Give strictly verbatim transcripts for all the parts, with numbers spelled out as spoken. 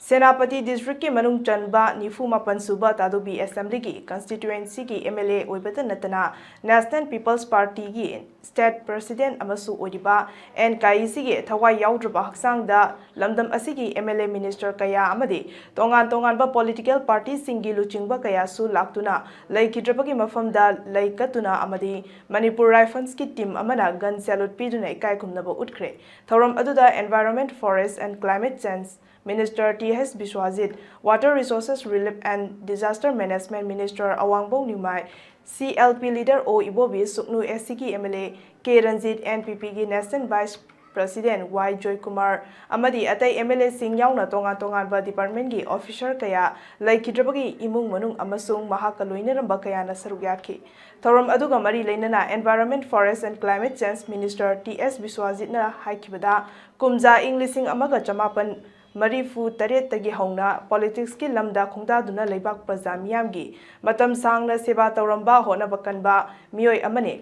ꯁꯦꯅꯥꯄꯇꯤ ꯗꯤꯁꯇ꯭ꯔꯤꯛꯀꯤ ꯃꯅꯨꯡ ꯆꯟꯕ ꯅꯤꯐꯨ ꯃꯥꯄꯟ ꯁꯨꯕ ꯇꯥꯗꯣꯕꯤ ꯑꯦꯁꯦꯝꯕ꯭ꯂꯤꯒꯤ ꯀꯟꯁꯇꯤꯇ꯭ꯋꯦꯟꯁꯤꯒꯤ ꯑꯦꯝ ꯑꯦꯜ ꯑꯦ ꯑꯣꯏꯕꯇ ꯅꯠꯇꯅ ꯅꯦꯁꯅꯦꯜ ꯄꯤꯄꯜꯁ ꯄꯥꯔꯇꯤꯒꯤ ꯁ꯭ꯇꯦꯠ ꯄ꯭ꯔꯁꯤꯗꯦꯟꯠ ꯑꯃꯁꯨ ꯑꯣꯏꯔꯤꯕ ꯑꯦꯟ ꯀꯥꯏꯁꯤꯒꯤ ꯊꯋꯥꯏ ꯌꯥꯎꯗ꯭ꯔꯕ ꯍꯛꯆꯥꯡꯗ ꯂꯝꯗꯝ ꯑꯁꯤꯒꯤ ꯑꯦꯝ ꯑꯦꯜ ꯑꯦ, ꯃꯤꯅꯤꯁꯇꯔ ꯀꯌꯥ ꯑꯃꯗꯤ ꯇꯣꯉꯥꯟ ꯇꯣꯉꯥꯟꯕ ꯄꯣꯂꯤꯇꯤꯀꯦꯜ ꯄꯥꯔꯇꯤꯁꯤꯡꯒꯤ ꯂꯨꯆꯤꯡꯕ ꯀꯌꯥꯁꯨ ꯂꯥꯛꯇꯨꯅ ꯂꯩꯈꯤꯗ꯭ꯔꯕꯒꯤ ꯃꯐꯝꯗ ꯂꯩ ꯀꯠꯇꯨꯅ ꯑꯃꯗꯤ ꯃꯅꯤꯄꯨꯔ ꯔꯥꯏꯐꯜꯁꯀꯤ ꯇꯤꯝ ꯑꯃꯅ ꯒꯟ ꯁꯦꯂꯨꯠ ꯄꯤꯗꯨꯅ ꯏꯀꯥꯏ ꯈꯨꯝꯅꯕ ꯎꯠꯈ꯭ꯔꯦ꯫ ꯊꯧꯔꯝ ꯑꯗꯨꯗ Environment, Forest and Climate Change Minister T S Biswajit, Water Resources, Relief and Disaster Management Minister Awangbou Newmai, C L P leader O Ibobi, Sukhnu S ꯁꯤꯒꯤ M L A K Ranjit, N P ꯄꯤꯒꯤ National Vice President ꯋꯥꯏ ꯖꯣꯏꯀꯨꯃꯥꯔ ꯑꯃꯗꯤ ꯑꯇꯩ M L ꯑꯦꯁꯤꯡ ꯌꯥꯎꯅ ꯇꯣꯉꯥꯟ ꯇꯣꯉꯥꯟꯕ ꯗꯤꯄꯥꯔꯠꯃꯦꯟꯒꯤ officer ꯀꯌꯥ, ꯂꯩꯈꯤꯗ꯭ꯔꯕꯒꯤ ꯏꯃꯨꯡ ꯃꯅꯨꯡ ꯑꯃꯁꯨꯡ ꯃꯍꯥꯛꯀ ꯂꯣꯏꯅꯔꯝꯕ ꯀꯌꯥꯅ ꯁꯔꯨꯛ ꯌꯥꯈꯤ꯫ ꯊꯧꯔꯝ ꯑꯗꯨꯒ ꯃꯔꯤ ꯂꯩꯅꯅ Environment, Forest and Climate Change Minister T S ꯕꯤꯁ꯭ꯋꯥꯖꯤꯠꯅ ꯍꯥꯏꯈꯤꯕꯗ, ꯀꯨꯝꯖꯥ ꯏꯪ ꯂꯤꯁꯤꯡ ꯑꯃꯒ ꯆꯃꯥꯄꯟ ꯃꯔꯤꯐꯨ ꯇꯔꯦꯠꯇꯒꯤ ꯍꯧꯅ ꯄꯣꯂꯤꯇꯤꯛꯁꯀꯤ ꯂꯝꯗ ꯈꯣꯡꯗꯥꯗꯨꯅ ꯂꯩꯕꯥꯛ ꯄ꯭ꯔꯖꯥ ꯃꯤꯌꯥꯝꯒꯤ ꯃꯇꯝ ꯁꯥꯡꯅ ꯁꯦꯕꯥ ꯇꯧꯔꯝꯕ ꯍꯣꯠꯅꯕ ꯀꯟꯕ ꯃꯤꯑꯣꯏ ꯑꯃꯅꯤ꯫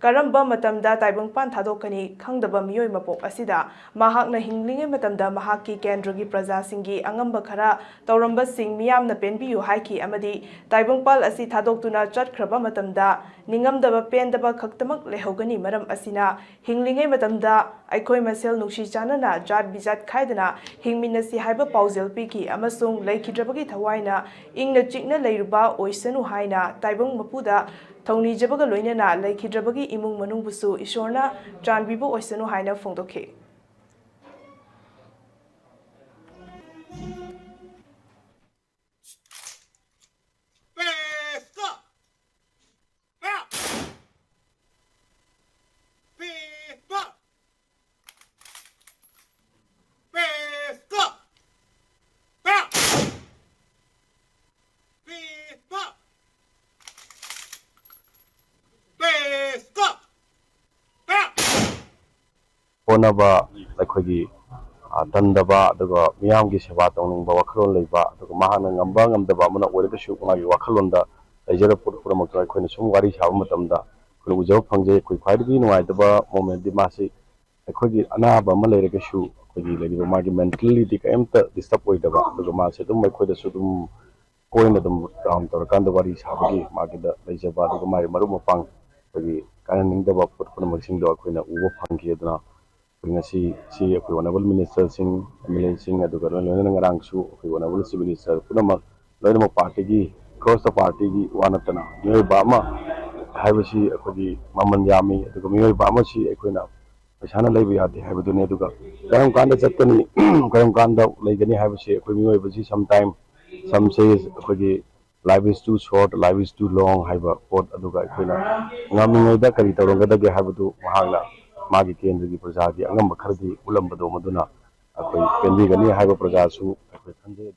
ꯀꯔꯝꯕ ꯃꯇꯝꯗ ꯇꯥꯏꯕꯪꯄꯥꯟ ꯊꯥꯗꯣꯛꯀꯅꯤ ꯈꯪꯗꯕ ꯃꯤꯑꯣꯏ ꯃꯄꯣꯛ ꯑꯁꯤꯗ ꯃꯍꯥꯛꯅ ꯍꯤꯡꯂꯤꯉꯩ ꯃꯇꯝꯗ ꯃꯍꯥꯛꯀꯤ ꯀꯦꯟꯗ꯭ꯔꯒꯤ ꯄ꯭ꯔꯖꯥꯁꯤꯡꯒꯤ ꯑꯉꯝꯕ ꯈꯔ ꯇꯧꯔꯝꯕꯁꯤꯡ ꯃꯤꯌꯥꯝꯅ ꯄꯦꯟꯕꯤꯌꯨ ꯍꯥꯏꯈꯤ ꯑꯃꯗꯤ ꯇꯥꯏꯕꯪꯄꯥꯜ ꯑꯁꯤ ꯊꯥꯗꯣꯛꯇꯨꯅ ꯆꯠꯈ꯭ꯔꯕ ꯃꯇꯝꯗ ꯅꯤꯡꯉꯝꯗꯕ ꯄꯦꯟꯗꯕ ꯈꯛꯇꯃꯛ ꯂꯩꯍꯧꯒꯅꯤ꯫ ꯃꯔꯝ ꯑꯁꯤꯅ ꯍꯤꯡꯂꯤꯉꯩ ꯃꯇꯝꯗ ꯑꯩꯈꯣꯏ ꯃꯁꯦꯜ ꯅꯨꯡꯁꯤ ꯆꯥꯟꯅꯅ ꯖꯥꯠ ꯕꯤꯖꯥꯠ ꯈꯥꯏꯗꯅ ꯍꯤꯡꯃꯤꯟꯅꯁꯤ ꯍꯥꯏꯕ ꯄꯥꯎꯖꯦꯜ ꯄꯤꯈꯤ ꯑꯃꯁꯨꯡ ꯂꯩꯈꯤꯗ꯭ꯔꯕꯒꯤ ꯊꯋꯥꯏꯅ ꯏꯪꯅ ꯆꯤꯛꯅ ꯂꯩꯔꯨꯕ ꯑꯣꯏꯁꯅꯨ ꯍꯥꯏꯅ ꯇꯥꯏꯕꯪ ꯃꯄꯨꯗ ꯊꯧꯅꯤꯖꯕꯒ ꯂꯣꯏꯅꯅ ꯂꯩꯈꯤꯗ꯭ꯔꯕꯒꯤ ꯏꯃꯨꯡ ꯃꯅꯨꯡꯕꯨꯁꯨ ꯏꯁꯣꯔꯅ ꯆꯥꯟꯕꯤꯕ ꯑꯣꯏꯁꯅꯨ ꯍꯥꯏꯅ ꯐꯣꯡꯗꯣꯛꯈꯤ꯫ ꯍꯣꯠꯅꯕ, ꯑꯩꯈꯣꯏꯒꯤ, ꯑ, ꯇꯟꯗꯕ, ꯑꯗꯨꯒ ꯃꯤꯌꯥꯝꯒꯤ ꯁꯦꯕꯥ ꯇꯧꯅꯤꯡꯕ ꯋꯥꯈꯜꯂꯣꯟ ꯂꯩꯕ, ꯑꯗꯨꯒ ꯃꯍꯥꯛꯅ ꯉꯝꯕ ꯉꯝꯗꯕ ꯑꯃꯅ ꯑꯣꯏꯔꯒꯁꯨ ꯃꯥꯒꯤ ꯋꯥꯈꯜꯂꯣꯟꯗ ꯂꯩꯖꯔꯕ ꯄꯣꯠ ꯄꯨꯝꯅꯃꯛꯇ ꯑꯩꯈꯣꯏꯅ ꯁꯨꯝ ꯋꯥꯔꯤ ꯁꯥꯕ ꯃꯇꯝꯗ ꯑꯩꯈꯣꯏꯅ ꯎꯖꯕ ꯐꯪꯖꯩ꯫ ꯑꯩꯈꯣꯏ ꯈ꯭ꯋꯥꯏꯗꯒꯤ ꯅꯨꯡꯉꯥꯏꯇꯕ moment ꯗꯤ ꯃꯥꯁꯤ ꯑꯩꯈꯣꯏꯒꯤ ꯑꯅꯥꯕ ꯑꯃ ꯂꯩꯔꯒꯁꯨ ꯑꯩꯈꯣꯏꯒꯤ ꯂꯩꯔꯤꯕ ꯃꯥꯒꯤ ꯃꯦꯟꯇꯦꯜꯂꯤꯗꯤ ꯀꯔꯤꯝꯇ ꯗꯤꯁꯇꯔꯕ ꯑꯣꯏꯗꯕ, ꯑꯗꯨꯒ ꯃꯥꯁꯦ ꯑꯗꯨꯝ ꯑꯩꯈꯣꯏꯗꯁꯨ ꯑꯗꯨꯝ ꯀꯣꯏꯅ ꯑꯗꯨꯝ ꯔꯥꯎꯟ ꯇꯧꯔꯀꯥꯟꯗ ꯋꯥꯔꯤ ꯁꯥꯕꯒꯤ ꯃꯥꯒꯤꯗ ꯂꯩꯖꯕ, ꯑꯗꯨꯒ ꯃꯥꯒꯤ ꯃꯔꯨꯞ ꯃꯄꯥꯡ ꯑꯩꯈꯣꯏꯒꯤ ꯀꯥꯏꯅꯅꯤꯡꯗꯕ ꯄꯣꯠ ꯄꯨꯝꯅꯃꯛꯁꯤꯡꯗꯣ ꯑꯩꯈꯣꯏꯅ ꯎꯕ ꯐꯪꯈꯤ꯫ ꯑꯗꯨꯅ ꯑꯩꯈꯣꯏ ꯉꯁꯤ ꯁꯤ ꯑꯩꯈꯣꯏ ꯑꯣꯅꯔꯦꯕꯜ ꯃꯤꯅꯤꯁꯇꯔꯁꯤꯡ, ꯑꯦꯝ ꯑꯦꯜ ꯑꯦꯁꯤꯡ, ꯑꯗꯨꯒ ꯂꯣꯏ-, ꯂꯣꯏꯅꯅ ꯉꯔꯥꯡꯁꯨ ꯑꯩꯈꯣꯏ ꯑꯣꯅꯔꯦꯕꯜ ꯆꯤꯐ ꯃꯤꯅꯤꯁꯇꯔ ꯄꯨꯝꯅꯃꯛ, ꯂꯣꯏꯅꯃꯛ ꯄꯥꯔꯇꯤꯒꯤ, ꯑꯦꯀ꯭ꯔꯣꯁ ꯗ ꯄꯥꯔꯇꯤꯒꯤ ꯋꯥ ꯅꯠꯇꯅ, ꯃꯤꯑꯣꯏꯕ ꯑꯃ ꯍꯥꯏꯕꯁꯤ ꯑꯩꯈꯣꯏꯒꯤ ꯃꯃꯜ ꯌꯥꯝꯃꯤ, ꯑꯗꯨꯒ ꯃꯤꯑꯣꯏꯕ ꯑꯃꯁꯤ ꯑꯩꯈꯣꯏꯅ ꯄꯩꯁꯥꯅ ꯂꯩꯕ ꯌꯥꯗꯦ ꯍꯥꯏꯕꯗꯨꯅꯤ꯫ ꯑꯗꯨꯒ ꯀꯔꯝ ꯀꯥꯟꯗ ꯆꯠꯀꯅꯤ, ꯀꯔꯝ ꯀꯥꯟꯗ ꯂꯩꯒꯅꯤ ꯍꯥꯏꯕꯁꯤ ꯑꯩꯈꯣꯏ ꯃꯤꯑꯣꯏꯕꯁꯤ sometime, some says ꯑꯩꯈꯣꯏꯒꯤ life is too short, life is too long ꯍꯥꯏꯕ ꯄꯣꯠ ꯑꯗꯨꯒ ꯑꯩꯈꯣꯏꯅ ꯉꯝꯃꯤꯉꯩꯗ ꯀꯔꯤ ꯇꯧꯔꯝꯒꯗꯒꯦ ꯍꯥꯏꯕꯗꯨ ꯃꯍꯥꯛꯅ ꯃꯥꯒꯤ ꯀꯦꯟꯗ꯭ꯔꯒꯤ ꯄ꯭ꯔꯖꯥꯒꯤ ꯑꯉꯝꯕ ꯈꯔꯗꯤ ꯎꯠꯂꯝꯕꯗꯣ, ꯃꯗꯨꯅ ꯑꯩꯈꯣꯏ ꯄꯦꯟꯕꯤꯒꯅꯤ ꯍꯥꯏꯕ ꯄ꯭ꯔꯖꯥꯁꯨ ꯑꯩꯈꯣꯏ ꯈꯟꯖꯩ꯫